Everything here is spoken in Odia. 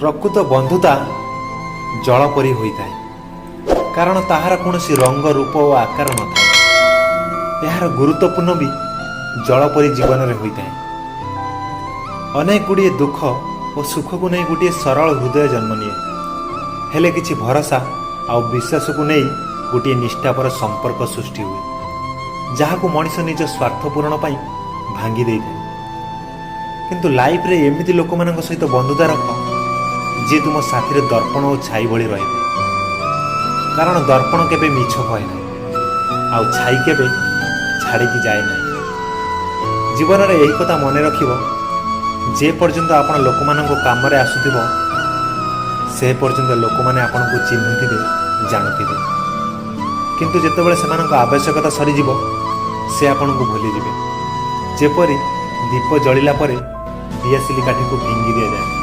ପ୍ରକୃତ ବନ୍ଧୁତା ଜଳ ପରି ହୋଇଥାଏ, କାରଣ ତାହାର କୌଣସି ରଙ୍ଗ, ରୂପ ଓ ଆକାର ନଥାଏ। ଏହାର ଗୁରୁତ୍ୱପୂର୍ଣ୍ଣ ବି ଜଳ ପରି ଜୀବନରେ ହୋଇଥାଏ। ଅନେକ ଗୁଡ଼ିଏ ଦୁଃଖ ଓ ସୁଖକୁ ନେଇ ଗୋଟିଏ ସରଳ ହୃଦୟ ଜନ୍ମ ନିଏ, ହେଲେ କିଛି ଭରସା ଆଉ ବିଶ୍ୱାସକୁ ନେଇ ଗୋଟିଏ ନିଷ୍ଠାପର ସମ୍ପର୍କ ସୃଷ୍ଟି ହୁଏ, ଯାହାକୁ ମଣିଷ ନିଜ ସ୍ୱାର୍ଥ ପୂରଣ ପାଇଁ ଭାଙ୍ଗି ଦେଇଥାଏ। କିନ୍ତୁ ଲାଇଫରେ ଏମିତି ଲୋକମାନଙ୍କ ସହିତ ବନ୍ଧୁତା ରଖ, ଯିଏ ତୁମ ସାଥିରେ ଦର୍ପଣ ଓ ଛାଇ ଭଳି ରହିବେ, କାରଣ ଦର୍ପଣ କେବେ ମିଛ କହେ ନାହିଁ ଆଉ ଛାଇ କେବେ ଛାଡ଼ିକି ଯାଏ ନାହିଁ। ଜୀବନରେ ଏହି କଥା ମନେ ରଖିବ, ଯେ ପର୍ଯ୍ୟନ୍ତ ଆପଣ ଲୋକମାନଙ୍କ କାମରେ ଆସୁଥିବ, ସେ ପର୍ଯ୍ୟନ୍ତ ଲୋକମାନେ ଆପଣଙ୍କୁ ଚିହ୍ନୁଥିବେ, ଜାଣୁଥିବେ। କିନ୍ତୁ ଯେତେବେଳେ ସେମାନଙ୍କ ଆବଶ୍ୟକତା ସରିଯିବ, ସେ ଆପଣଙ୍କୁ ଭୁଲିଯିବେ, ଯେପରି ଦୀପ ଜଳିଲା ପରେ ଦିଆସିଲି କାଠିକୁ ଫିଙ୍ଗି ଦିଆଯାଏ।